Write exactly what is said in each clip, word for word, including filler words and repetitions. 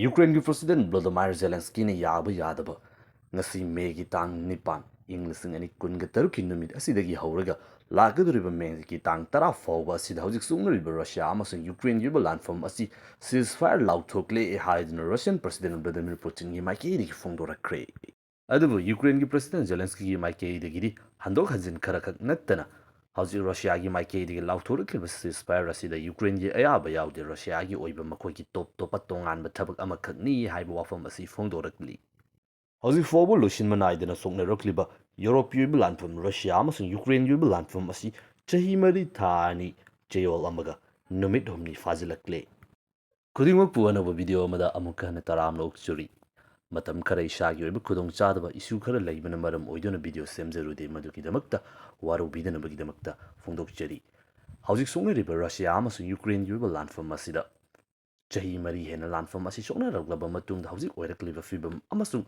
ꯌꯨꯀ꯭ꯔꯦꯟꯒꯤ ꯄ꯭ꯔꯁꯤꯗꯦꯟ ꯚ꯭ꯂꯣꯗꯣꯃꯥꯏꯔ ꯖꯦꯂꯦꯟꯁꯀꯤꯅ ꯌꯥꯕ ꯌꯥꯗꯕ ꯉꯁꯤ ꯃꯦꯒꯤ ꯇꯥꯡ ꯅꯤꯄꯥꯟ, ꯏꯪ ꯂꯤꯁꯤꯡ ꯑꯅꯤ ꯀꯨꯟꯒ ꯇꯔꯨꯛꯀꯤ ꯅꯨꯃꯤꯠ ꯑꯁꯤꯗꯒꯤ ꯍꯧꯔꯒ ꯂꯥꯛꯀꯗꯧꯔꯤꯕ ꯃꯦꯒꯤ ꯇꯥꯡ ꯇꯔꯥ ꯐꯥꯎꯕ ꯑꯁꯤꯗ ꯍꯧꯖꯤꯛ ꯁꯣꯛꯅꯔꯤꯕ ꯔꯁꯤꯌꯥ ꯑꯃꯁꯨꯡ ꯌꯨꯀ꯭ꯔꯦꯟꯒꯤ ꯑꯣꯏꯕ ꯂꯥꯟꯐꯝ ꯑꯁꯤ ceasefire ꯂꯥꯎꯊꯣꯛꯂꯦ ꯍꯥꯏꯗꯨꯅ ꯔꯁꯤꯌꯟ ꯄ꯭ꯔꯁꯤꯗꯦꯟ ꯚ꯭ꯂꯥꯗꯤꯃꯤꯔ ꯄꯨꯇꯤꯟꯒꯤ ꯃꯥꯏꯀꯩꯗꯒꯤ ꯐꯣꯡꯗꯣꯔꯛꯈ꯭ꯔꯦ꯫ ꯑꯗꯨꯕꯨ ꯌꯨꯀ꯭ꯔꯦꯟꯒꯤ ꯄ꯭ꯔꯁꯤꯗꯦꯟ ꯖꯦꯂꯦꯟꯁꯀꯤꯒꯤ ꯃꯥꯏꯀꯩꯗꯒꯤꯗꯤ ꯍꯟꯗꯣꯛ ꯍꯟꯖꯤꯟ ꯈꯔꯈꯛ ꯅꯠꯇꯅ ꯍꯧꯖꯤꯛ ꯔꯁꯤꯌꯥꯒꯤ ꯃꯥꯏꯀꯩꯗꯒꯤ ꯂꯥꯎꯊꯣꯔꯛꯂꯤꯕ ceasefire ꯑꯁꯤꯗ ꯌꯨꯀ꯭ꯔꯦꯟꯒꯤ ꯑꯌꯥꯕ ꯌꯥꯎꯗꯦ, ꯔꯁꯤꯌꯥꯒꯤ ꯑꯣꯏꯕ ꯃꯈꯣꯏꯒꯤ ꯇꯣꯞ ꯇꯣꯞꯄ ꯇꯣꯉꯥꯟꯕ ꯊꯕꯛ ꯑꯃꯈꯛꯅꯤ ꯍꯥꯏꯕ ꯋꯥꯐꯝ ꯑꯁꯤ ꯐꯣꯡꯗꯣꯔꯛꯂꯤ꯫ ꯍꯧꯖꯤꯛ ꯐꯥꯎꯕ ꯂꯣꯏꯁꯤꯟꯕ ꯅꯥꯏꯗꯅ ꯁꯣꯛꯅꯔꯛꯂꯤꯕ ꯌꯨꯔꯣꯞꯀꯤ ꯑꯣꯏꯕ ꯂꯥꯟꯐꯝ ꯔꯁꯤꯌꯥ ꯑꯃꯁꯨꯡ ꯌꯨꯀ꯭ꯔꯦꯟꯒꯤ ꯑꯣꯏꯕ ꯂꯥꯟꯐꯝ ꯑꯁꯤ ꯆꯍꯤ ꯃꯔꯤ ꯊꯥ ꯑꯅꯤ ꯆꯌꯣꯜ ꯑꯃꯒ ꯅꯨꯃꯤꯠ ꯍꯨꯝꯅꯤ ꯐꯥꯖꯤꯜꯂꯛꯂꯦ꯫ ꯈꯨꯗꯤꯡꯃꯛꯄꯨ ꯑꯅꯧꯕ ꯚꯤꯗꯤꯑꯣ ꯑꯃꯗ ꯑꯃꯨꯛꯀ ꯍꯟꯅ ꯇꯔꯥꯝꯅ ꯑꯣꯛꯆꯔꯤ꯫ ꯃꯇꯝ ꯈꯔ ꯏꯁꯥꯒꯤ ꯑꯣꯏꯕ ꯈꯨꯗꯣꯡꯆꯥꯗꯕ issue ꯈꯔ ꯂꯩꯕꯅ ꯃꯔꯝ ꯑꯣꯏꯗꯨꯅ ꯚꯤꯗꯤꯑꯣ ꯁꯦꯝꯖꯔꯨꯗꯦ, ꯃꯗꯨꯒꯤꯗꯃꯛꯇ ꯋꯥꯔꯧꯕꯤꯗꯅꯕꯒꯤꯗꯃꯛꯇ ꯐꯣꯡꯗꯣꯛꯆꯔꯤ꯫ ꯍꯧꯖꯤꯛ ꯁꯣꯛꯅꯔꯤꯕ ꯔꯁꯤꯌꯥ ꯑꯃꯁꯨꯡ ꯌꯨꯀ꯭ꯔꯦꯟꯒꯤ ꯑꯣꯏꯕ ꯂꯥꯟꯐꯝ ꯑꯁꯤꯗ ꯆꯍꯤ ꯃꯔꯤ ꯍꯦꯟꯅ ꯂꯥꯟꯐꯝ ꯑꯁꯤ ꯁꯣꯛꯅꯔꯛꯂꯕ ꯃꯇꯨꯡꯗ ꯍꯧꯖꯤꯛ ꯑꯣꯏꯔꯛꯂꯤꯕ ꯐꯤꯕꯝ ꯑꯃꯁꯨꯡ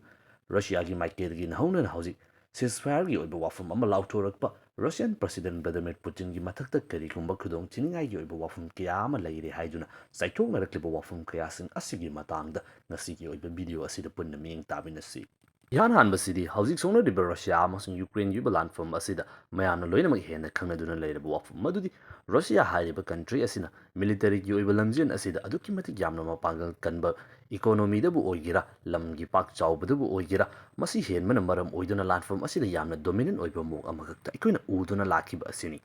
ꯔꯁꯤꯌꯥꯒꯤ ꯃꯥꯏꯀꯩꯗꯒꯤ ꯅꯧꯍꯧꯅꯅ ꯍꯧꯖꯤꯛ ceasefire ꯒꯤ ꯑꯣꯏꯕ ꯋꯥꯐꯝ ꯑꯃ ꯂꯥꯎꯊꯣꯔꯛꯄ, ꯔꯁꯤꯌꯟ ꯄ꯭ꯔꯁꯤꯗꯦꯟ ꯚ꯭ꯂꯥꯗꯤꯃꯤꯔ ꯄꯨꯇꯤꯟꯒꯤ ꯃꯊꯛꯇ ꯀꯔꯤꯒꯨꯝꯕ ꯈꯨꯗꯣꯡ ꯊꯤꯅꯤꯡꯉꯥꯏꯒꯤ ꯑꯣꯏꯕ ꯋꯥꯐꯝ ꯀꯌꯥ ꯑꯃ ꯂꯩꯔꯦ ꯍꯥꯏꯗꯨꯅ ꯆꯥꯏꯊꯣꯛꯅꯔꯛꯂꯤꯕ ꯋꯥꯐꯝ ꯀꯌꯥꯁꯤꯡ ꯑꯁꯤꯒꯤ ꯃꯇꯥꯡꯗ ꯉꯁꯤꯒꯤ ꯑꯣꯏꯕ ꯚꯤꯗꯤꯑꯣ ꯑꯁꯤꯗ ꯄꯨꯟꯅ ꯃꯤꯠꯌꯦꯡ ꯇꯥꯃꯤꯟꯅꯁꯤ꯫ ꯏꯍꯥꯟ ꯍꯥꯟꯕꯁꯤꯗꯤ ꯍꯧꯖꯤꯛ ꯁꯣꯛꯅꯔꯤꯕ ꯔꯁꯤꯌꯥ ꯑꯃꯁꯨꯡ ꯌꯨꯀ꯭ꯔꯦꯟꯒꯤ ꯑꯣꯏꯕ ꯂꯥꯟꯐꯝ ꯑꯁꯤꯗ ꯃꯌꯥꯝꯅ ꯂꯣꯏꯅꯃꯛ ꯍꯦꯟꯅ ꯈꯪꯅꯗꯨꯅ ꯂꯩꯔꯕ ꯋꯥꯐꯝ ꯃꯗꯨꯗꯤ ꯔꯁꯤꯌꯥ ꯍꯥꯏꯔꯤꯕ country ꯑꯁꯤꯅ military ꯒꯤ ꯑꯣꯏꯕ ꯂꯝꯖꯦꯜ ꯑꯁꯤꯗ ꯑꯗꯨꯛꯀꯤ ꯃꯇꯤꯛ ꯌꯥꯝꯅ ꯃꯄꯥꯡꯒꯜ ꯀꯟꯕ, economy ꯗꯕꯨ ꯑꯣꯏꯒꯦꯔꯥ, ꯂꯝꯒꯤ ꯄꯥꯛ ꯆꯥꯎꯕꯗꯕꯨ ꯑꯣꯏꯒꯦꯔꯥ, ꯃꯁꯤ ꯍꯦꯟꯕꯅ ꯃꯔꯝ ꯑꯣꯏꯗꯨꯅ ꯂꯥꯟꯐꯝ ꯑꯁꯤꯗ ꯌꯥꯝꯅ dominant ꯑꯣꯏꯕ ꯃꯑꯣꯡ ꯑꯃꯈꯛꯇ ꯑꯩꯈꯣꯏꯅ ꯎꯗꯨꯅ ꯂꯥꯛꯈꯤꯕ ꯑꯁꯤꯅꯤ꯫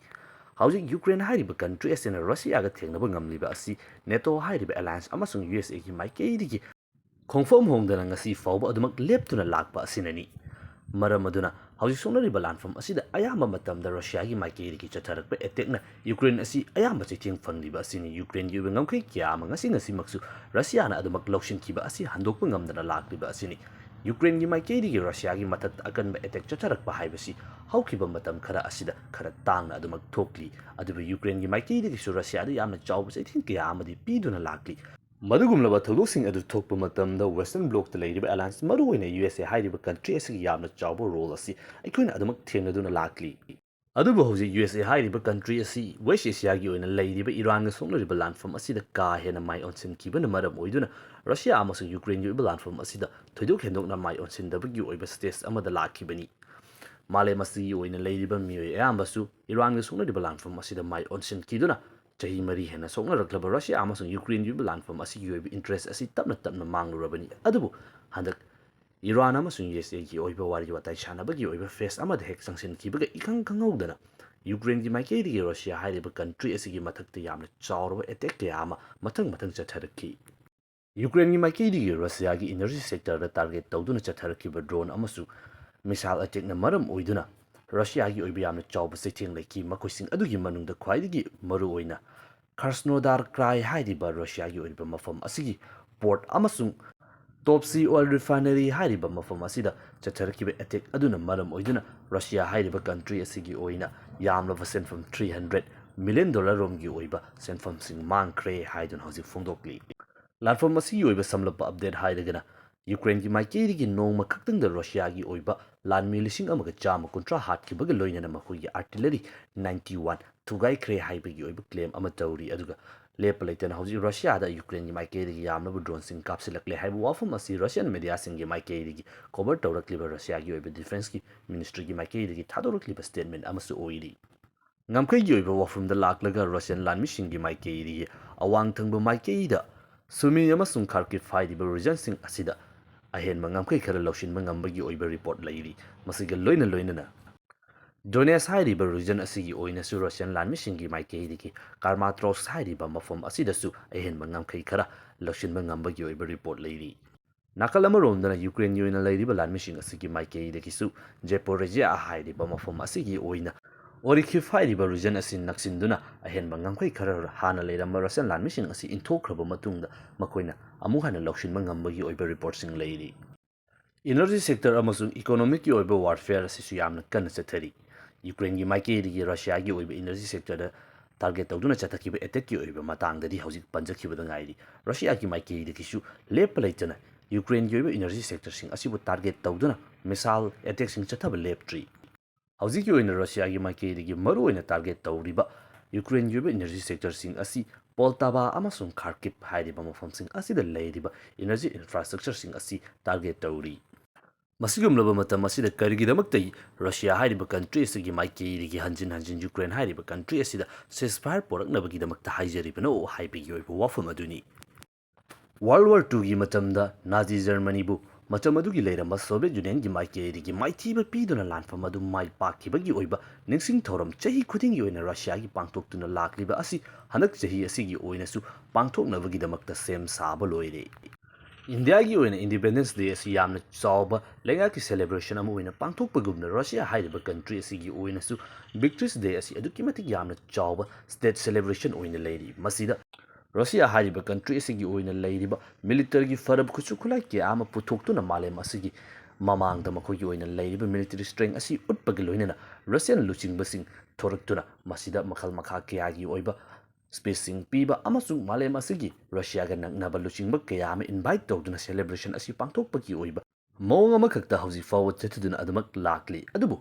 ꯍꯧꯖꯤꯛ ꯌꯨꯀ꯭ꯔꯦꯟ ꯍꯥꯏꯔꯤꯕ country ꯑꯁꯤꯅ ꯔꯁꯤꯌꯥꯒ ꯊꯦꯡꯅꯕ ꯉꯝꯂꯤꯕ ꯑꯁꯤ ꯅꯦꯇꯣ ꯍꯥꯏꯔꯤꯕ alliance ꯑꯃꯁꯨꯡ ꯌꯨ ꯑꯦꯁ ꯑꯦ ꯒꯤ ꯃꯥꯏꯀꯩꯗꯒꯤ ꯈꯣꯡꯐꯝ ꯍꯣꯡꯗꯅ ꯉꯁꯤ ꯐꯥꯎꯕ ꯑꯗꯨꯃꯛ ꯂꯦꯞꯇꯨꯅ ꯂꯥꯛꯄ ꯑꯁꯤꯅꯅꯤ꯫ ꯃꯔꯝ ꯑꯗꯨꯅ ꯍꯧꯖꯤꯛ ꯁꯣꯛꯅꯔꯤꯕ ꯂꯥꯟꯐꯝ ꯑꯁꯤꯗ ꯑꯌꯥꯝꯕ ꯃꯇꯝꯗ ꯔꯁꯤꯌꯥꯒꯤ ꯃꯥꯏꯀꯩꯗꯒꯤ ꯆꯠꯊꯔꯛꯄ attack ꯅ ꯌꯨꯀ꯭ꯔꯦꯟ ꯑꯁꯤ ꯑꯌꯥꯝꯕ ꯆꯩꯊꯦꯡ ꯐꯪꯂꯤꯕ ꯑꯁꯤꯅꯤ꯫ ꯌꯨꯀ꯭ꯔꯦꯟꯒꯤ ꯑꯣꯏꯕ ꯉꯝꯈꯩ ꯀꯌꯥ ꯑꯃ ꯉꯁꯤ ꯉꯁꯤꯃꯛꯁꯨ ꯔꯁꯤꯌꯥꯅ ꯑꯗꯨꯃꯛ ꯂꯧꯁꯤꯟꯈꯤꯕ ꯑꯁꯤ ꯍꯟꯗꯣꯛꯄ ꯉꯝꯗꯅ ꯂꯥꯛꯂꯤꯕ ꯑꯁꯤꯅꯤ꯫ ꯌꯨꯀ꯭ꯔꯦꯟꯒꯤ ꯃꯥꯏꯀꯩꯗꯒꯤ ꯔꯁꯤꯌꯥꯒꯤ ꯃꯊꯛꯇ ꯑꯀꯟꯕ attack ꯆꯠꯊꯔꯛꯄ ꯍꯥꯏꯕꯁꯤ ꯍꯧꯈꯤꯕ ꯃꯇꯝ ꯈꯔ ꯑꯁꯤꯗ ꯈꯔ ꯇꯥꯡꯅ ꯑꯗꯨꯃꯛ ꯊꯣꯛꯂꯤ꯫ ꯑꯗꯨꯕꯨ ꯌꯨꯀ꯭ꯔꯦꯟꯒꯤ ꯃꯥꯏꯀꯩꯗꯒꯤꯁꯨ ꯔꯁꯤꯌꯥꯗ ꯌꯥꯝꯅ ꯆꯥꯎꯕ ꯆꯩꯊꯦꯡ ꯀꯌꯥ ꯑꯃꯗꯤ ꯄꯤꯗꯨꯅ ꯂꯥꯛꯂꯤ꯫ ꯃꯗꯨꯒꯨꯝꯂꯕ ꯊꯧꯗꯣꯛꯁꯤꯡ ꯑꯗꯨ ꯊꯣꯛꯄ ꯃꯇꯝꯗ Western Bloc ꯇ ꯂꯩꯔꯤꯕ alliance, ꯃꯔꯨꯑꯣꯏꯅ ꯌꯨ ꯑꯦꯁ ꯑꯦ ꯍꯥꯏꯔꯤꯕ country ꯑꯁꯤꯒꯤ ꯌꯥꯝꯅ ꯆꯥꯎꯕ role ꯑꯁꯤ ꯑꯩꯈꯣꯏꯅ ꯑꯗꯨꯃꯛ ꯊꯦꯡꯅꯗꯨꯅ ꯂꯥꯛꯂꯤ꯫ ꯑꯗꯨꯕꯨ ꯍꯧꯖꯤꯛ ꯌꯨ ꯑꯦꯁ ꯑꯦ ꯍꯥꯏꯔꯤꯕ ꯀꯟꯇ꯭ꯔꯤ ꯑꯁꯤ ꯋꯦꯁ ꯑꯦꯁꯤꯌꯥꯒꯤ ꯑꯣꯏꯅ ꯂꯩꯔꯤꯕ ꯏꯔꯥꯟꯒ ꯁꯣꯛꯅꯔꯤꯕ ꯂꯥꯟꯐꯝ ꯑꯁꯤꯗ ꯀꯥ ꯍꯦꯟꯅ ꯃꯥꯏ ꯑꯣꯟꯁꯤꯟꯈꯤꯕꯅ ꯃꯔꯝ ꯑꯣꯏꯗꯨꯅ ꯔꯁꯤꯌꯥ ꯑꯃꯁꯨꯡ ꯌꯨꯀ꯭ꯔꯦꯟꯒꯤ ꯑꯣꯏꯕ ꯂꯥꯟꯐꯝ ꯑꯁꯤꯗ ꯊꯣꯏꯗꯣꯛ ꯍꯦꯟꯗꯣꯛꯅ ꯃꯥꯏ ꯑꯣꯟꯁꯤꯟꯗꯕꯒꯤ ꯑꯣꯏꯕ ꯁ꯭ꯇꯦꯖ ꯑꯃꯗ ꯂꯥꯛꯈꯤꯕꯅꯤ꯫ ꯃꯥꯂꯦꯝ ꯑꯁꯤꯒꯤ ꯑꯣꯏꯅ ꯂꯩꯔꯤꯕ ꯃꯤꯑꯣꯏ ꯑꯌꯥꯝꯕꯁꯨ ꯏꯔꯥꯟꯒ ꯁꯣꯛꯅꯔꯤꯕ ꯂꯥꯟꯐꯝ ꯑꯁꯤꯗ ꯃꯥꯏ ꯑꯣꯟꯁꯤꯟꯈꯤꯗꯨꯅ ꯆꯍꯤ ꯃꯔꯤ ꯍꯦꯟꯅ ꯁꯣꯛꯅꯔꯛꯂꯕ ꯔꯁꯤꯌꯥ ꯑꯃꯁꯨꯡ ꯌꯨꯀ꯭ꯔꯦꯟꯒꯤ ꯑꯣꯏꯕ ꯂꯥꯟꯐꯝ ꯑꯁꯤꯒꯤ ꯑꯣꯏꯕ ꯏꯟꯇꯔꯦꯁ ꯑꯁꯤ ꯇꯞꯅ ꯇꯞꯅ ꯃꯥꯡꯂꯨꯔꯕꯅꯤ꯫ ꯑꯗꯨꯕꯨ ꯍꯟꯗꯛ ꯏꯔꯥꯟ ꯑꯃꯁꯨꯡ ꯌꯨ ꯑꯦꯁ ꯑꯦꯒꯤ ꯑꯣꯏꯕ ꯋꯥꯔꯤ ꯋꯥꯇꯥꯏ ꯁꯥꯟꯅꯕꯒꯤ ꯑꯣꯏꯕ ꯐꯦꯁ ꯑꯃꯗ ꯍꯦꯛ ꯆꯪꯁꯤꯟꯈꯤꯕꯒ ꯏꯈꯪ ꯈꯪꯍꯧꯗꯅ ꯌꯨꯀ꯭ꯔꯦꯟꯒꯤ ꯃꯥꯏꯀꯩꯗꯒꯤ ꯔꯁꯤꯌꯥ ꯍꯥꯏꯔꯤꯕ ꯀꯟꯇ꯭ꯔꯤ ꯑꯁꯤꯒꯤ ꯃꯊꯛꯇ ꯌꯥꯝꯅ ꯆꯥꯎꯔꯕ ꯑꯦꯇꯦꯛ ꯀꯌꯥ ꯑꯃ ꯃꯊꯪ ꯃꯊꯪ ꯆꯠꯊꯔꯛꯈꯤ꯫ ꯌꯨꯀ꯭ꯔꯦꯟꯒꯤ ꯃꯥꯏꯀꯩꯗꯒꯤ ꯔꯁꯤꯌꯥꯒꯤ ꯏꯅꯔꯖꯤ ꯁꯦꯛꯇꯔꯗ ꯇꯥꯔꯒꯦꯠ ꯇꯧꯗꯨꯅ ꯆꯠꯊꯔꯛꯈꯤꯕ ꯗ꯭ꯔꯣꯟ ꯑꯃꯁꯨꯡ ꯃꯤꯁꯥꯏꯜ ꯑꯦꯇꯦꯛꯅ ꯃꯔꯝ ꯑꯣꯏꯗꯨꯅ ꯔꯁꯤꯌꯥꯒꯤ ꯑꯣꯏꯕ ꯌꯥꯝꯅ ꯆꯥꯎꯕ ꯆꯩꯊꯦꯡ ꯂꯩꯈꯤ꯫ ꯃꯈꯣꯏꯁꯤꯡ ꯑꯗꯨꯒꯤ ꯃꯅꯨꯡꯗ ꯈ꯭ꯋꯥꯏꯗꯒꯤ ꯃꯔꯨꯑꯣꯏꯅ ꯈꯔꯁꯅꯣꯗꯥꯔ ꯀ꯭ꯔꯥꯏ ꯍꯥꯏꯔꯤꯕ ꯔꯁꯤꯌꯥꯒꯤ ꯑꯣꯏꯔꯤꯕ ꯃꯐꯝ ꯑꯁꯤꯒꯤ ꯄꯣꯔꯠ ꯑꯃꯁꯨꯡ ꯇꯣꯞꯁꯤ ꯑꯣꯏꯜ ꯔꯤꯐꯥꯏꯅꯔꯤ ꯍꯥꯏꯔꯤꯕ ꯃꯐꯝ ꯑꯁꯤꯗ ꯆꯠꯊꯔꯛꯈꯤꯕ ꯑꯦꯇꯦꯛ ꯑꯗꯨꯅ ꯃꯔꯝ ꯑꯣꯏꯗꯨꯅ ꯔꯁꯤꯌꯥ ꯍꯥꯏꯔꯤꯕ ꯀꯟꯇ꯭ꯔꯤ ꯑꯁꯤꯒꯤ ꯑꯣꯏꯅ ꯌꯥꯝꯂꯕ ꯁꯦꯟꯐꯝ ꯊ꯭ꯔꯤ ꯍꯟꯗ꯭ꯔꯦꯠ ꯃꯤꯂꯤꯌꯟ ꯗꯣꯂꯔ ꯔꯣꯝꯒꯤ ꯑꯣꯏꯕ ꯁꯦꯟꯐꯝꯁꯤꯡ ꯃꯥꯡꯈ꯭ꯔꯦ ꯍꯥꯏꯗꯨꯅ ꯍꯧꯖꯤꯛ ꯐꯣꯡꯗꯣꯛꯂꯤ꯫ ꯂꯥꯟꯐꯝ ꯑꯁꯤꯒꯤ ꯑꯣꯏꯕ ꯁꯝꯂꯞꯄ ꯑꯞꯗꯦꯠ ꯍꯥꯏꯔꯒꯅ ꯌꯨꯀ꯭ꯔꯦꯟꯒꯤ ꯃꯥꯏꯀꯩꯗꯒꯤ ꯅꯣꯡꯃ ꯈꯛꯇꯪꯗ ꯔꯁꯤꯌꯥꯒꯤ ꯑꯣꯏꯕ ꯂꯥꯟꯃꯤ ꯂꯤꯁꯤꯡ ꯑꯃꯒ ꯆꯥꯝꯃ ꯀꯨꯟꯊ꯭ꯔꯥ ꯍꯥꯠꯈꯤꯕꯒ ꯂꯣꯏꯅꯅ ꯃꯈꯣꯏꯒꯤ ꯑꯥꯔꯇꯤꯂꯔꯤ ꯅꯥꯏꯟꯇꯤ ꯋꯥꯟ ꯊꯨꯒꯥꯏꯈ꯭ꯔꯦ ꯍꯥꯏꯕꯒꯤ ꯑꯣꯏꯕ ꯀ꯭ꯂꯦꯝ ꯑꯃ ꯇꯧꯔꯤ꯫ ꯑꯗꯨꯒ ꯂꯦꯞꯄ ꯂꯩꯇꯅ ꯍꯧꯖꯤꯛ ꯔꯁꯤꯌꯥꯗ ꯌꯨꯀ꯭ꯔꯦꯟꯒꯤ ꯃꯥꯏꯀꯩꯗꯒꯤ ꯌꯥꯝꯂꯕ ꯗ꯭ꯔꯣꯟꯁꯤꯡ ꯀꯥꯞꯁꯤꯜꯂꯛꯂꯦ ꯍꯥꯏꯕ ꯋꯥꯐꯝ ꯑꯁꯤ ꯔꯁꯤꯌꯟ ꯃꯦꯗꯤꯌꯥꯁꯤꯡꯒꯤ ꯃꯥꯏꯀꯩꯗꯒꯤ ꯀꯣꯚꯔ ꯇꯧꯔꯛꯂꯤꯕ ꯔꯁꯤꯌꯥꯒꯤ ꯑꯣꯏꯕ ꯗꯤꯐꯦꯟꯁꯀꯤ ꯃꯤꯅꯤꯁꯇ꯭ꯔꯤꯒꯤ ꯃꯥꯏꯀꯩꯗꯒꯤ ꯊꯥꯗꯣꯔꯛꯂꯤꯕ ꯁ꯭ꯇꯦꯠꯃꯦꯟ ꯑꯃꯁꯨ ꯑꯣꯏꯔꯤ꯫ ꯉꯝꯈꯩꯒꯤ ꯑꯣꯏꯕ ꯋꯥꯐꯝꯗ ꯂꯥꯛꯂꯒ ꯔꯁꯤꯌꯟ ꯂꯥꯟꯃꯤꯁꯤꯡꯒꯤ ꯃꯥꯏꯀꯩꯗꯒꯤ ꯑꯋꯥꯡ ꯊꯪꯕ ꯃꯥꯏꯀꯩꯗ ꯁꯨꯃꯤ ꯑꯃꯁꯨꯡ ꯈꯥꯔꯀꯤꯞ ꯍꯥꯏꯔꯤꯕ ꯔꯤꯖꯟꯁꯤꯡ ꯑꯁꯤꯗ ꯑꯍꯦꯟꯕ ꯉꯝꯈꯩ ꯈꯔ ꯂꯧꯁꯤꯟꯕ ꯉꯝꯕꯒꯤ ꯑꯣꯏꯕ ꯔꯤꯄꯣꯔꯠ ꯂꯩꯔꯤ꯫ ꯃꯁꯤꯒ ꯂꯣꯏꯅ ꯂꯣꯏꯅꯅ ꯗꯣꯅꯦꯁ ꯍꯥꯏꯔꯤꯕ ꯔꯤꯖꯟ ꯑꯁꯤꯒꯤ ꯑꯣꯏꯅꯁꯨ ꯔꯁꯤꯌꯟ ꯂꯥꯟꯃꯤꯁꯤꯡꯒꯤ ꯃꯥꯏꯀꯩꯗꯒꯤ ꯀꯥꯔꯃꯥꯇ꯭ꯔꯣꯁ ꯍꯥꯏꯔꯤꯕ ꯃꯐꯝ ꯑꯁꯤꯗꯁꯨ ꯑꯍꯦꯟꯕ ꯉꯝꯈꯩ ꯈꯔ ꯂꯧꯁꯤꯟꯕ ꯉꯝꯕꯒꯤ ꯑꯣꯏꯕ ꯔꯤꯄꯣꯔꯠ ꯂꯩꯔꯤ꯫ ꯅꯥꯀꯜ ꯑꯃꯔꯣꯝꯗꯅ ꯌꯨꯀ꯭ꯔꯦꯟꯒꯤ ꯑꯣꯏꯅ ꯂꯩꯔꯤꯕ ꯂꯥꯟꯃꯤꯁꯤꯡ ꯑꯁꯤꯒꯤ ꯃꯥꯏꯀꯩꯗꯒꯤꯁꯨ ꯖꯦꯄꯣꯔꯦꯖꯤꯌꯥ ꯍꯥꯏꯔꯤꯕ ꯃꯐꯝ ꯑꯁꯤꯒꯤ ꯑꯣꯏꯅ ꯑꯣꯔꯤꯈꯤꯐ ꯍꯥꯏꯔꯤꯕ ꯔꯤꯖꯟ ꯑꯁꯤ ꯅꯛꯁꯤꯟꯗꯨꯅ ꯑꯍꯦꯟꯕ ꯉꯝꯈꯩ ꯈꯔ ꯍꯥꯟꯅ ꯂꯩꯔꯝꯕ ꯔꯁꯤꯌꯟ ꯂꯥꯟꯃꯤꯁꯤꯡ ꯑꯁꯤ ꯏꯟꯊꯣꯛꯈ꯭ꯔꯕ ꯃꯇꯨꯡꯗ ꯃꯈꯣꯏꯅ ꯑꯃꯨꯛ ꯍꯟꯅ ꯂꯧꯁꯤꯟꯕ ꯉꯝꯕꯒꯤ ꯑꯣꯏꯕ ꯔꯤꯄꯣꯔꯠꯁꯤꯡ ꯂꯩꯔꯤ꯫ ꯏꯅꯔꯖꯤ ꯁꯦꯛꯇꯔ ꯑꯃꯁꯨꯡ ꯏꯀꯣꯅꯣꯃꯤꯛꯀꯤ ꯑꯣꯏꯕ ꯋꯥꯔꯐꯦꯌꯔ ꯑꯁꯤꯁꯨ ꯌꯥꯝꯅ ꯀꯟꯅ ꯆꯠꯊꯔꯤ꯫ ꯌꯨꯀ꯭ꯔꯦꯟꯒꯤ ꯃꯥꯏꯀꯩꯗꯒꯤ ꯔꯁꯤꯌꯥꯒꯤ ꯑꯣꯏꯕ ꯏꯅꯔꯖꯤ ꯁꯦꯛꯇꯔꯗ ꯇꯥꯔꯒꯦꯠ ꯇꯧꯗꯨꯅ ꯆꯠꯊꯈꯤꯕ ꯑꯦꯇꯦꯛꯀꯤ ꯑꯣꯏꯕ ꯃꯇꯥꯡꯗꯗꯤ ꯍꯧꯖꯤꯛ ꯄꯟꯖꯈꯤꯕꯗ ꯉꯥꯏꯔꯤ꯫ ꯔꯁꯤꯌꯥꯒꯤ ꯃꯥꯏꯀꯩꯗꯒꯤꯁꯨ ꯂꯦꯞꯄ ꯂꯩꯇꯅ ꯌꯨꯀ꯭ꯔꯦꯟꯒꯤ ꯑꯣꯏꯕ ꯏꯅꯔꯖꯤ ꯁꯦꯛꯇꯔꯁꯤꯡ ꯑꯁꯤꯕꯨ ꯇꯥꯔꯒꯦꯠ ꯇꯧꯗꯨꯅ ꯃꯤꯁꯥꯏꯜ ꯑꯦꯇꯦꯛꯁꯤꯡ ꯆꯠꯊꯕ ꯂꯦꯞꯇ꯭ꯔꯤ꯫ ꯍꯧꯖꯤꯛꯀꯤ ꯑꯣꯏꯅ ꯔꯁꯤꯌꯥꯒꯤ ꯃꯥꯏꯀꯩꯗꯒꯤ ꯃꯔꯨꯑꯣꯏꯅ ꯇꯥꯔꯒꯦꯠ ꯇꯧꯔꯤꯕ ꯌꯨꯀ꯭ꯔꯦꯟꯒꯤ ꯑꯣꯏꯕ ꯏꯅꯔꯖꯤ ꯁꯦꯛꯇꯔꯁꯤꯡ ꯑꯁꯤ ꯄꯣꯜꯇꯥꯕꯥ ꯑꯃꯁꯨꯡ ꯈꯥꯔꯀꯤꯞ ꯍꯥꯏꯔꯤꯕ ꯃꯐꯝꯁꯤꯡ ꯑꯁꯤꯗ ꯂꯩꯔꯤꯕ ꯏꯅꯔꯖꯤ ꯏꯟꯐ꯭ꯔꯥꯁ꯭ꯇ꯭ꯔꯛꯆꯔꯁꯤꯡ ꯑꯁꯤ ꯇꯥꯔꯒꯦꯠ ꯇꯧꯔꯤ꯫ ꯃꯁꯤꯒꯨꯝꯂꯕ ꯃꯇꯝ ꯑꯁꯤꯗ ꯀꯔꯤꯒꯤꯗꯃꯛꯇ ꯔꯁꯤꯌꯥ ꯍꯥꯏꯔꯤꯕ ꯀꯟꯇ꯭ꯔꯤ ꯑꯁꯤꯒꯤ ꯃꯥꯏꯀꯩꯗꯒꯤ ꯍꯟꯖꯤꯟ ꯍꯟꯖꯤꯟ ꯌꯨꯀ꯭ꯔꯦꯟ ꯍꯥꯏꯔꯤꯕ ꯀꯟꯇ꯭ꯔꯤ ꯑꯁꯤꯗ ꯁꯤꯁꯐꯥꯌꯔ ꯄꯣꯔꯛꯅꯕꯒꯤꯗꯃꯛꯇ ꯍꯥꯏꯖꯔꯤꯕꯅꯣ ꯍꯥꯏꯕꯒꯤ ꯑꯣꯏꯕ ꯋꯥꯐꯝ ꯑꯗꯨꯅꯤ꯫ ꯋꯥꯔꯜ ꯋꯥꯔ ꯇꯨꯒꯤ ꯃꯇꯝꯗ ꯅꯥꯖꯤ ꯖꯔꯃꯅꯤꯕꯨ ꯃꯇꯝ ꯑꯗꯨꯒꯤ ꯂꯩꯔꯝꯕ ꯁꯣꯚꯤꯌꯦꯠ ꯌꯨꯅꯤꯌꯟꯒꯤ ꯃꯥꯏꯀꯩꯗꯒꯤ ꯃꯥꯏꯊꯤꯕ ꯄꯤꯗꯨꯅ ꯂꯥꯟꯐꯝ ꯑꯗꯨ ꯃꯥꯏ ꯄꯥꯛꯈꯤꯕꯒꯤ ꯑꯣꯏꯕ ꯅꯤꯡꯁꯤꯡ ꯊꯧꯔꯝ ꯆꯍꯤ ꯈꯨꯗꯤꯡꯒꯤ ꯑꯣꯏꯅ ꯔꯁꯤꯌꯥꯒꯤ ꯄꯥꯡꯊꯣꯛꯇꯨꯅ ꯂꯥꯛꯂꯤꯕ ꯑꯁꯤ ꯍꯟꯗꯛ ꯆꯍꯤ ꯑꯁꯤꯒꯤ ꯑꯣꯏꯅꯁꯨ ꯄꯥꯡꯊꯣꯛꯅꯕꯒꯤꯗꯃꯛꯇ ꯁꯦꯝ ꯁꯥꯕ ꯂꯣꯏꯔꯦ꯫ ꯏꯟꯗꯤꯌꯥꯒꯤ ꯑꯣꯏꯅ ꯏꯟꯗꯤꯄꯦꯟꯗꯦꯟꯁ ꯗꯦ ꯑꯁꯤ ꯌꯥꯝꯅ ꯆꯥꯎꯕ ꯂꯩꯉꯥꯛꯀꯤ ꯁꯦꯂꯦꯕ꯭ꯔꯦꯁꯟ ꯑꯃ ꯑꯣꯏꯅ ꯄꯥꯡꯊꯣꯛꯄꯒꯨꯝꯅ ꯔꯁꯤꯌꯥ ꯍꯥꯏꯔꯤꯕ ꯀꯟꯇ꯭ꯔꯤ ꯑꯁꯤꯒꯤ ꯑꯣꯏꯅꯁꯨ ꯚꯤꯛꯇ꯭ꯔꯤꯁ ꯗꯦ ꯑꯁꯤ ꯑꯗꯨꯛꯀꯤ ꯃꯇꯤꯛ ꯌꯥꯝꯅ ꯆꯥꯎꯕ ꯁ꯭ꯇꯦꯠ ꯁꯦꯂꯦꯕ꯭ꯔꯦꯁꯟ ꯑꯣꯏꯅ ꯂꯩꯔꯤ꯫ ꯃꯁꯤꯗ ꯔꯁꯤꯌꯥ ꯍꯥꯏꯔꯤꯕ ꯀꯟꯇ꯭ꯔꯤ ꯑꯁꯤꯒꯤ ꯑꯣꯏꯅ ꯂꯩꯔꯤꯕ ꯃꯤꯂꯤꯇꯔꯒꯤ ꯐꯔꯕ ꯈꯨꯠꯁꯨ ꯈꯨꯠꯂꯥꯏ ꯀꯌꯥ ꯑꯃ ꯄꯨꯊꯣꯛꯇꯨꯅ ꯃꯥꯂꯦꯝ ꯑꯁꯤꯒꯤ ꯃꯃꯥꯡꯗ ꯃꯈꯣꯏꯒꯤ ꯑꯣꯏꯅ ꯂꯩꯔꯤꯕ ꯃꯤꯂꯤꯇꯔꯤ ꯁ꯭ꯇ꯭ꯔꯦꯡ ꯑꯁꯤ ꯎꯠꯄꯒ ꯂꯣꯏꯅꯅ ꯔꯁꯤꯌꯥꯟ ꯂꯨꯆꯤꯡꯕꯁꯤꯡ ꯊꯣꯔꯛꯇꯨꯅ ꯃꯁꯤꯗ ꯃꯈꯜ ꯃꯈꯥ ꯀꯌꯥꯒꯤ ꯑꯣꯏꯕ ꯁ꯭ꯄꯤꯆꯁꯤꯡ ꯄꯤꯕ ꯑꯃꯁꯨꯡ ꯃꯥꯂꯦꯝ ꯑꯁꯤꯒꯤ ꯔꯁꯤꯌꯥꯒ ꯅꯛꯅꯕ ꯂꯨꯆꯤꯡꯕ ꯀꯌꯥ ꯑꯃ ꯏꯟꯚꯥꯏꯠ ꯇꯧꯗꯨꯅ ꯁꯦꯂꯦꯕ꯭ꯔꯦꯁꯟ ꯑꯁꯤ ꯄꯥꯡꯊꯣꯛꯄꯒꯤ ꯑꯣꯏꯕ ꯃꯑꯣꯡ ꯑꯃꯈꯛꯇ ꯍꯧꯖꯤꯛ ꯐꯥꯎꯕ ꯆꯠꯊꯗꯨꯅ ꯑꯗꯨꯃꯛ ꯂꯥꯛꯂꯤ꯫ ꯑꯗꯨꯕꯨ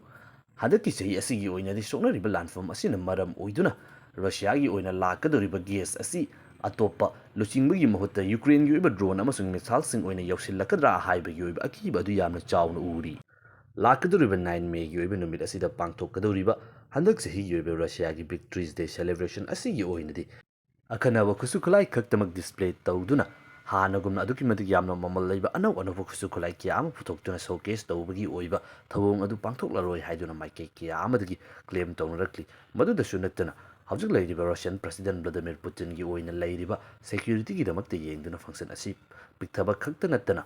ꯍꯟꯗꯛꯀꯤ ꯆꯍꯤ ꯑꯁꯤꯒꯤ ꯑꯣꯏꯅꯗꯤ ꯁꯣꯛꯅꯔꯤꯕ ꯂꯥꯟꯐꯝ ꯑꯁꯤꯅ ꯃꯔꯝ ꯑꯣꯏꯗꯨꯅ ꯔꯁꯤꯌꯥꯒꯤ ꯑꯣꯏꯅ ꯂꯥꯛꯀꯗꯧꯔꯤꯕ ꯒꯦꯁ ꯑꯁꯤ ꯑꯇꯣꯞꯄ ꯂꯨꯆꯤꯡꯕꯒꯤ ꯃꯍꯨꯠꯇ ꯌꯨꯀ꯭ꯔꯦꯟꯒꯤ ꯑꯣꯏꯕ ꯗ꯭ꯔꯣꯟ ꯑꯃꯁꯨꯡ ꯃꯤꯁꯥꯏꯜꯁꯤꯡ ꯑꯣꯏꯅ ꯌꯧꯁꯤꯜꯂꯛꯀꯗ꯭ꯔꯥ ꯍꯥꯏꯕꯒꯤ ꯑꯣꯏꯕ ꯑꯀꯤꯕ ꯑꯗꯨ ꯌꯥꯝꯅ ꯆꯥꯎꯅ ꯎꯔꯤ꯫ ꯂꯥꯛꯀꯗꯧꯔꯤꯕ ꯅꯥꯏꯟ ꯃꯦꯒꯤ ꯑꯣꯏꯕ ꯅꯨꯃꯤꯠ ꯑꯁꯤꯗ ꯄꯥꯡꯊꯣꯛꯀꯗꯧꯔꯤꯕ ꯍꯟꯗꯛ ꯆꯍꯤꯒꯤ ꯑꯣꯏꯕ ꯔꯁꯤꯌꯥꯒꯤ ꯚꯤꯛꯇ꯭ꯔꯤꯁ ꯗꯦ ꯁꯦꯂꯦꯕ꯭ꯔꯦꯁꯟ ꯑꯁꯤꯒꯤ ꯑꯣꯏꯅꯗꯤ ꯑꯈꯟꯅꯕ ꯈꯨꯠꯁꯨ ꯈꯨꯠꯂꯥꯏ ꯈꯛꯇꯃꯛ ꯗꯤꯁꯄ꯭ꯂꯦ ꯇꯧꯗꯨꯅ ꯍꯥꯟꯅꯒꯨꯝꯅ ꯑꯗꯨꯛꯀꯤ ꯃꯇꯤꯛ ꯌꯥꯝꯅ ꯃꯃꯜ ꯂꯩꯕ ꯑꯅꯧ ꯑꯅꯧꯕ ꯈꯨꯠꯁꯨ ꯈꯨꯠꯂꯥꯏ ꯀꯌꯥ ꯑꯃ ꯄꯨꯊꯣꯛꯇꯨꯅ ꯁꯣꯀꯦꯁ ꯇꯧꯕꯒꯤ ꯑꯣꯏꯕ ꯊꯧꯑꯣꯡ ꯑꯗꯨ ꯄꯥꯡꯊꯣꯛꯂꯔꯣꯏ ꯍꯥꯏꯗꯨꯅ ꯃꯥꯏꯀꯩ ꯀꯌꯥ ꯑꯃꯗꯒꯤ ꯀ꯭ꯂꯦꯝ ꯇꯧꯅꯔꯛꯂꯤ꯫ ꯃꯗꯨꯗꯁꯨ ꯅꯠꯇꯅ ꯍꯧꯖꯤꯛ ꯂꯩꯔꯤꯕ ꯔꯁꯤꯌꯟ ꯄ꯭ꯔꯁꯤꯗꯦꯟ ꯚ꯭ꯂꯥꯗꯤꯃꯤꯔ ꯄꯨꯇꯤꯟꯒꯤ ꯑꯣꯏꯅ ꯂꯩꯔꯤꯕ ꯁꯦꯀ꯭ꯌꯨꯔꯤꯇꯤꯒꯤꯗꯃꯛꯇ ꯌꯦꯡꯗꯨꯅ ꯐꯪꯁꯟ ꯑꯁꯤ ꯄꯤꯛꯊꯕ ꯈꯛꯇ ꯅꯠꯇꯅ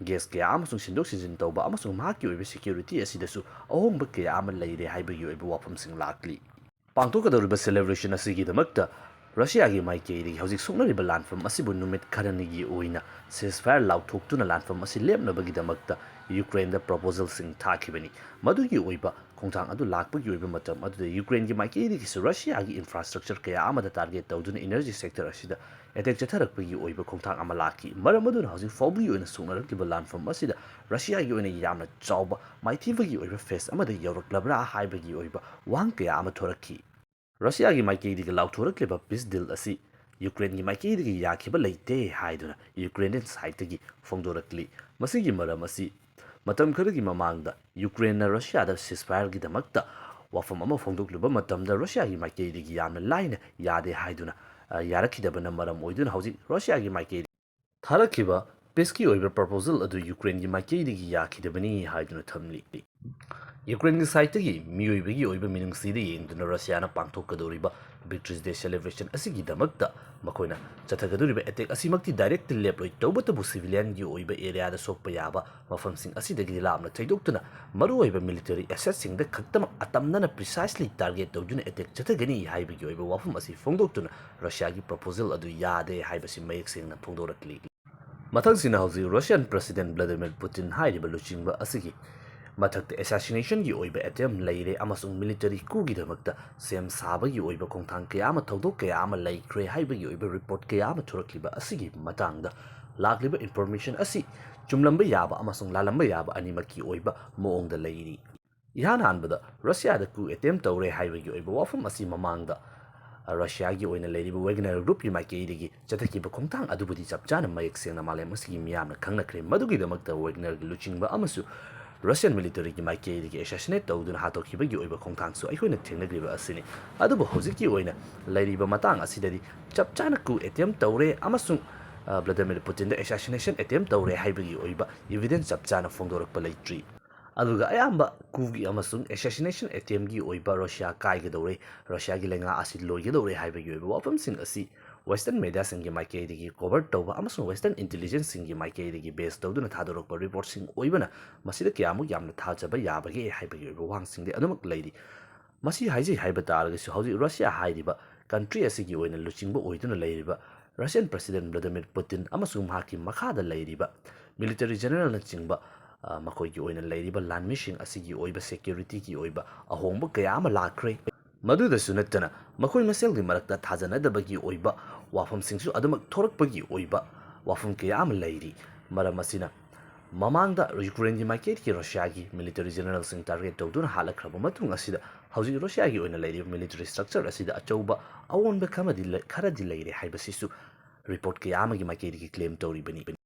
ꯒꯦꯁ ꯀꯌꯥ ꯑꯃꯁꯨꯡ ꯁꯤꯟꯗꯣꯛ ꯁꯤꯟꯖꯤꯟ ꯇꯧꯕ ꯑꯃꯁꯨꯡ ꯃꯍꯥꯛꯀꯤ ꯑꯣꯏꯕ ꯁꯦꯀ꯭ꯌꯨꯔꯤꯇꯤ ꯑꯁꯤꯗꯁꯨ ꯑꯍꯣꯡꯕ ꯀꯌꯥ ꯑꯃ ꯂꯩꯔꯦ ꯍꯥꯏꯕꯒꯤ ꯑꯣꯏꯕ ꯋꯥꯐꯝꯁꯤꯡ ꯂꯥꯛꯂꯤ꯫ ꯄꯥꯡꯊꯣꯛꯀꯗꯧꯔꯤꯕ ꯁꯦꯂꯦꯕ꯭ꯔꯦꯁꯟ ꯑꯁꯤꯒꯤꯗꯃꯛꯇ ꯔꯁꯤꯌꯥꯒꯤ ꯃꯥꯏꯀꯩꯗꯒꯤ ꯍꯧꯖꯤꯛ ꯁꯣꯛꯅꯔꯤꯕ ꯂꯥꯟꯐꯝ ꯑꯁꯤꯕꯨ ꯅꯨꯃꯤꯠ ꯈꯔꯅꯤꯒꯤ ꯑꯣꯏꯅ ꯁꯤꯁꯐꯥꯌꯔ ꯂꯥꯎꯊꯣꯛꯇꯨꯅ ꯂꯥꯟꯐꯝ ꯑꯁꯤ ꯂꯦꯞꯅꯕꯒꯤꯗꯃꯛꯇ ꯌꯨꯀ꯭ꯔꯦꯟꯗ ꯄ꯭ꯔꯣꯄꯣꯖꯦꯜꯁꯤꯡ ꯊꯥꯈꯤꯕꯅꯤ꯫ ꯃꯗꯨꯒꯤ ꯑꯣꯏꯕ ꯈꯣꯡꯊꯥꯡ ꯑꯗꯨ ꯂꯥꯛꯄꯒꯤ ꯑꯣꯏꯕ ꯃꯇꯝ ꯑꯗꯨꯗ ꯌꯨꯀ꯭ꯔꯦꯟꯒꯤ ꯃꯥꯏꯀꯩꯗꯒꯤꯁꯨ ꯔꯁꯤꯌꯥꯒꯤ ꯏꯟꯐ꯭ꯔꯥꯁ꯭ꯇ꯭ꯔꯛꯆꯔ ꯀꯌꯥ ꯑꯃꯗ ꯇꯥꯔꯒꯦꯠ ꯇꯧꯗꯨꯅ ꯏꯅꯔꯖꯤ ꯁꯦꯛꯇꯔ ꯑꯁꯤꯗ ꯑꯦꯇꯦꯛ ꯆꯠꯊꯔꯛꯄꯒꯤ ꯑꯣꯏꯕ ꯈꯣꯡꯊꯥꯡ ꯑꯃ ꯂꯥꯛꯈꯤ꯫ ꯃꯔꯝ ꯑꯗꯨꯅ ꯍꯧꯖꯤꯛ ꯐꯥꯎꯕꯒꯤ ꯑꯣꯏꯅ ꯁꯣꯛꯅꯔꯛꯂꯤꯕ ꯂꯥꯟꯐꯝ ꯑꯁꯤꯗ ꯔꯁꯤꯌꯥꯒꯤ ꯑꯣꯏꯅ ꯌꯥꯝꯅ ꯆꯥꯎꯕ ꯃꯥꯏꯊꯤꯕꯒꯤ ꯑꯣꯏꯕ ꯐꯦꯁ ꯑꯃꯗ ꯌꯧꯔꯛꯂꯕ꯭ꯔꯥ ꯍꯥꯏꯕꯒꯤ ꯑꯣꯏꯕ ꯋꯥꯍꯪ ꯀꯌꯥ ꯑꯃ ꯊꯣꯔꯛꯈꯤ꯫ ꯔꯁꯤꯌꯥꯒꯤ ꯃꯥꯏꯀꯩꯗꯒꯤ ꯂꯥꯎꯊꯣꯔꯛꯂꯤꯕ ꯄꯤꯁ ꯗꯤꯜ ꯑꯁꯤ ꯌꯨꯀ꯭ꯔꯦꯟꯒꯤ ꯃꯥꯏꯀꯩꯗꯒꯤ ꯌꯥꯈꯤꯕ ꯂꯩꯇꯦ ꯍꯥꯏꯗꯨꯅ ꯌꯨꯀ꯭ꯔꯦꯅꯤꯌꯟ ꯁꯥꯏꯠꯇꯒꯤ ꯐꯣꯡꯗꯣꯔꯛꯂꯤ꯫ ꯃꯁꯤꯒꯤ ꯃꯔꯝ ꯑꯁꯤ ꯃꯇꯝ ꯈꯔꯒꯤ ꯃꯃꯥꯡꯗ ꯌꯨꯀ꯭ꯔꯦꯟꯅ ꯔꯁꯤꯌꯥꯗ ꯁꯤꯁꯐꯥꯌꯔꯒꯤꯗꯃꯛꯇ ꯋꯥꯐꯝ ꯑꯃ ꯐꯣꯡꯗꯣꯛꯂꯨꯕ ꯃꯇꯝꯗ ꯔꯁꯤꯌꯥꯒꯤ ꯃꯥꯏꯀꯩꯗꯒꯤ ꯌꯥꯝꯅ ꯂꯥꯏꯅ ꯌꯥꯗꯦ ꯍꯥꯏꯗꯨꯅ, ꯑ, ꯌꯥꯔꯛꯈꯤꯗꯕꯅ ꯃꯔꯝ ꯑꯣꯏꯗꯨꯅ ꯍꯧꯖꯤꯛ ꯔꯁꯤꯌꯥꯒꯤ ꯃꯥꯏꯀꯩ ꯊꯥꯔꯛꯈꯤꯕ ꯄꯤꯁꯀꯤ ꯑꯣꯏꯕ ꯄ꯭ꯔꯄꯣꯖꯦꯜ ꯑꯗꯨ ꯌꯨꯀ꯭ꯔꯦꯟꯒꯤ ꯃꯥꯏꯀꯩꯗꯒꯤ ꯌꯥꯈꯤꯗꯕꯅꯤ ꯍꯥꯏꯗꯨꯅ ꯊꯝꯂꯤ꯫ ꯌꯨꯀ꯭ꯔꯦꯟꯒꯤ ꯁꯥꯏꯠꯇꯒꯤ ꯃꯤꯑꯣꯏꯕꯒꯤ ꯑꯣꯏꯕ ꯃꯤꯅꯨꯡꯁꯤꯗ ꯌꯦꯡꯗꯨꯅ ꯔꯁꯤꯌꯥꯅ ꯄꯥꯡꯊꯣꯛꯀꯗꯧꯔꯤꯕ ꯚꯤꯛꯇ꯭ꯔꯤꯁ ꯗꯦ ꯁꯦꯂꯦꯕ꯭ꯔꯦꯁꯟ ꯑꯁꯤꯒꯤꯗꯃꯛꯇ ꯃꯈꯣꯏꯅ ꯆꯠꯊꯒꯗꯧꯔꯤꯕ ꯑꯦꯇꯦꯛ ꯑꯁꯤꯃꯛꯇꯤ ꯗꯥꯏꯔꯦꯛꯇꯤ ꯂꯦꯞꯂꯣꯏ, ꯇꯧꯕꯇꯕꯨ ꯁꯤꯚꯤꯂꯤꯌꯟꯒꯤ ꯑꯣꯏꯕ ꯑꯦꯔꯤꯌꯥꯗ ꯁꯣꯛꯄ ꯌꯥꯕ ꯃꯐꯝꯁꯤꯡ ꯑꯁꯤꯗꯒꯤ ꯂꯥꯞꯅ ꯊꯩꯗꯣꯛꯇꯨꯅ ꯃꯔꯨꯑꯣꯏꯕ ꯃꯤꯂꯤꯇꯔꯤ ꯑꯦꯁꯦꯠꯁꯤꯡꯗ ꯈꯛꯇꯃꯛ ꯑꯇꯝꯅꯅ ꯄ꯭ꯔꯤꯁꯥꯏꯁꯂꯤ ꯇꯥꯔꯒꯦꯠ ꯇꯧꯗꯨꯅ ꯑꯦꯇꯦꯛ ꯆꯠꯊꯒꯅꯤ ꯍꯥꯏꯕꯒꯤ ꯑꯣꯏꯕ ꯋꯥꯐꯝ ꯑꯁꯤ ꯐꯣꯡꯗꯣꯛꯇꯨꯅ ꯔꯁꯤꯌꯥꯒꯤ ꯄ꯭ꯔꯄꯣꯖꯦꯜ ꯑꯗꯨ ꯌꯥꯗꯦ ꯍꯥꯏꯕꯁꯤ ꯃꯌꯦꯛ ꯁꯦꯡꯅ ꯐꯣꯡꯗꯣꯔꯛꯂꯤ꯫ ꯃꯊꯪꯁꯤꯅ ꯍꯧꯖꯤꯛ ꯔꯁꯤꯌꯟ ꯄ꯭ꯔꯁꯤꯗꯦꯟ ꯚ꯭ꯂꯥꯗꯤꯃꯤꯔ ꯄꯨꯇꯤꯟ ꯍꯥꯏꯔꯤꯕ ꯂꯨꯆꯤꯡꯕ ꯑꯁꯤꯒꯤ ꯃꯊꯛꯇ ꯑꯦꯁꯥꯁꯤꯅꯦꯁꯟꯒꯤ ꯑꯣꯏꯕ ꯑꯦꯇꯦꯝ ꯂꯩꯔꯦ ꯑꯃꯁꯨꯡ ꯃꯤꯂꯤꯇꯔꯤ ꯀꯨꯒꯤꯗꯃꯛꯇ ꯁꯦꯝ ꯁꯥꯕꯒꯤ ꯑꯣꯏꯕ ꯈꯣꯡꯊꯥꯡ ꯀꯌꯥ ꯑꯃ, ꯊꯧꯗꯣꯛ ꯀꯌꯥ ꯑꯃ ꯂꯩꯈ꯭ꯔꯦ ꯍꯥꯏꯕꯒꯤ ꯑꯣꯏꯕ ꯔꯤꯄꯣꯔꯠ ꯀꯌꯥ ꯑꯃ ꯊꯣꯔꯛꯂꯤꯕ ꯑꯁꯤꯒꯤ ꯃꯇꯥꯡꯗ ꯂꯥꯛꯂꯤꯕ ꯏꯟꯐꯣꯔꯃꯦꯁꯟ ꯑꯁꯤ ꯆꯨꯝꯂꯝꯕ ꯌꯥꯕ ꯑꯃꯁꯨꯡ ꯂꯥꯜꯂꯝꯕ ꯌꯥꯕ ꯑꯅꯤꯃꯛꯀꯤ ꯑꯣꯏꯕ ꯃꯑꯣꯡꯗ ꯂꯩꯔꯤ꯫ ꯏꯍꯥꯟ ꯍꯥꯟꯕꯗ ꯔꯁꯤꯌꯥꯗ ꯀꯨ ꯑꯦꯇꯦꯝ ꯇꯧꯔꯦ ꯍꯥꯏꯕꯒꯤ ꯑꯣꯏꯕ ꯋꯥꯐꯝ ꯑꯁꯤ ꯃꯃꯥꯡꯗ ꯔꯁꯤꯌꯥꯒꯤ ꯑꯣꯏꯅ ꯂꯩꯔꯤꯕ ꯋꯦꯒꯅꯔ ꯒ꯭ꯔꯨꯞꯀꯤ ꯃꯥꯏꯀꯩꯗꯒꯤ ꯆꯠꯊꯈꯤꯕ ꯈꯣꯡꯊꯥꯡ ꯑꯗꯨꯕꯨꯗꯤ ꯆꯞ ꯆꯥꯅ ꯃꯌꯦꯛ ꯁꯦꯡꯅ ꯃꯥꯂꯦꯝ ꯑꯁꯤꯒꯤ ꯃꯤꯌꯥꯝꯅ ꯈꯪꯅꯈ꯭ꯔꯦ꯫ ꯃꯗꯨꯒꯤꯗꯃꯛꯇ ꯋꯦꯒꯅꯔꯒꯤ ꯂꯨꯆꯤꯡꯕ ꯑꯃꯁꯨ ꯔꯁꯤꯌꯟ ꯃꯤꯂꯤꯇꯔꯤꯒꯤ ꯃꯥꯏꯀꯩꯗꯒꯤ ꯑꯦꯁꯥꯁꯤꯅꯦꯠ ꯇꯧꯗꯨꯅ ꯍꯥꯠꯇꯣꯛꯈꯤꯕꯒꯤ ꯑꯣꯏꯕ ꯈꯣꯡꯊꯥꯡꯁꯨ ꯑꯩꯈꯣꯏꯅ ꯊꯦꯡꯅꯈ꯭ꯔꯤꯕ ꯑꯁꯤꯅꯤ꯫ ꯑꯗꯨꯕꯨ ꯍꯧꯖꯤꯛꯀꯤ ꯑꯣꯏꯅ ꯂꯩꯔꯤꯕ ꯃꯇꯥꯡ ꯑꯁꯤꯗꯗꯤ ꯆꯞ ꯆꯥꯅ ꯀꯨ ꯑꯦꯇꯦꯝ ꯇꯧꯔꯦ ꯑꯃꯁꯨꯡ, ꯑ, ꯚ꯭ꯂꯥꯗꯤꯃꯤꯔ ꯄꯨꯇꯤꯟꯗ ꯑꯦꯁꯥꯁꯤꯅꯦꯁꯟ ꯑꯦꯇꯦꯝ ꯇꯧꯔꯦ ꯍꯥꯏꯕꯒꯤ ꯑꯣꯏꯕ ꯏꯚꯤꯗꯦꯟꯁ ꯆꯞ ꯆꯥꯅ ꯐꯣꯡꯗꯣꯔꯛꯄ ꯂꯩꯇ꯭ꯔꯤ꯫ ꯑꯗꯨꯒ ꯑꯌꯥꯝꯕ ꯀꯨꯒꯤ ꯑꯃꯁꯨꯡ ꯑꯦꯁꯥꯁꯤꯅꯦꯁꯟ ꯑꯦꯇꯦꯝꯒꯤ ꯑꯣꯏꯕ ꯔꯁꯤꯌꯥ ꯀꯥꯏꯒꯗꯧꯔꯦ, ꯔꯁꯤꯌꯥꯒꯤ ꯂꯩꯉꯥꯛ ꯑꯁꯤ ꯂꯣꯏꯒꯗꯧꯔꯦ ꯍꯥꯏꯕꯒꯤ ꯑꯣꯏꯕ ꯋꯥꯐꯝꯁꯤꯡ ꯑꯁꯤ ꯋꯦꯁꯇꯔꯟ ꯃꯦꯗꯤꯌꯥꯁꯤꯡꯒꯤ ꯃꯥꯏꯀꯩꯗꯒꯤ ꯀꯣꯚꯔ ꯇꯧꯕ ꯑꯃꯁꯨꯡ ꯋꯦꯁꯇꯔꯟ ꯏꯟꯇꯦꯂꯤꯖꯦꯟꯁꯁꯤꯡꯒꯤ ꯃꯥꯏꯀꯩꯗꯒꯤ ꯕꯦꯁ ꯇꯧꯗꯨꯅ ꯊꯥꯗꯣꯔꯛꯄ ꯔꯤꯄꯣꯔꯠꯁꯤꯡ ꯑꯣꯏꯕꯅ ꯃꯁꯤꯗ ꯀꯌꯥꯃꯨꯛ ꯌꯥꯝꯅ ꯊꯥꯖꯕ ꯌꯥꯕꯒꯦ ꯍꯥꯏꯕꯒꯤ ꯑꯣꯏꯕ ꯋꯥꯍꯪꯁꯤꯡꯗꯤ ꯑꯗꯨꯃꯛ ꯂꯩꯔꯤ꯫ ꯃꯁꯤ ꯍꯥꯏꯖꯩ ꯍꯥꯏꯕ ꯇꯥꯔꯒꯁꯨ ꯍꯧꯖꯤꯛ ꯔꯁꯤꯌꯥ ꯍꯥꯏꯔꯤꯕ ꯀꯟꯇ꯭ꯔꯤ ꯑꯁꯤꯒꯤ ꯑꯣꯏꯅ ꯂꯨꯆꯤꯡꯕ ꯑꯣꯏꯗꯨꯅ ꯂꯩꯔꯤꯕ ꯔꯁꯤꯌꯟ ꯄ꯭ꯔꯁꯤꯗꯦꯟ ꯚ꯭ꯂꯥꯗꯤꯃꯤꯔ ꯄꯨꯇꯤꯟ ꯑꯃꯁꯨꯡ ꯃꯍꯥꯛꯀꯤ ꯃꯈꯥꯗ ꯂꯩꯔꯤꯕ ꯃꯤꯂꯤꯇꯔꯤ ꯖꯦꯅꯔꯦꯜꯅꯆꯤꯡꯕ ꯑ, ꯃꯈꯣꯏꯒꯤ ꯑꯣꯏꯅ ꯂꯩꯔꯤꯕ ꯂꯥꯟꯃꯤꯁꯤꯡ ꯑꯁꯤꯒꯤ ꯑꯣꯏꯕ securityꯒꯤ ꯑꯣꯏꯕ ꯑꯍꯣꯡꯕ ꯀꯌꯥ ꯑꯃ ꯂꯥꯛꯈ꯭ꯔꯦ꯫ ꯃꯗꯨꯗꯁꯨ ꯅꯠꯇꯅ ꯃꯈꯣꯏ ꯃꯁꯦꯜꯒꯤ ꯃꯔꯛꯇ ꯊꯥꯖꯅꯗꯕꯒꯤ ꯑꯣꯏꯕ ꯋꯥꯐꯝꯁꯤꯡꯁꯨ ꯑꯗꯨꯃꯛ ꯊꯣꯔꯛꯄꯒꯤ ꯑꯣꯏꯕ ꯋꯥꯐꯝ ꯀꯌꯥ ꯑꯃ ꯂꯩꯔꯤ꯫ ꯃꯔꯝ ꯑꯁꯤꯅ ꯃꯃꯥꯡꯗ ꯌꯨꯀ꯭ꯔꯦꯟꯒꯤ ꯃꯥꯏꯀꯩꯗꯒꯤ ꯔꯨꯁꯤꯌꯥꯒꯤ military generalꯁꯤꯡ target ꯇꯧꯗꯨꯅ ꯍꯥꯠꯂꯛꯈ꯭ꯔꯕ ꯃꯇꯨꯡ ꯑꯁꯤꯗ ꯍꯧꯖꯤꯛ ꯔꯨꯁꯤꯌꯥꯒꯤ ꯑꯣꯏꯅ ꯂꯩꯔꯤꯕ military structure ꯑꯁꯤꯗ ꯑꯆꯧꯕ ꯑꯑꯣꯟꯕ ꯈꯔꯗꯤ ꯂꯩ-, ꯈꯔꯗꯤ ꯂꯩꯔꯦ ꯍꯥꯏꯕꯁꯤꯁꯨ report ꯀꯌꯥ ꯑꯃꯒꯤ ꯃꯥꯏꯀꯩꯗꯒꯤ claim ꯇꯧꯔꯤꯕꯅꯤ꯫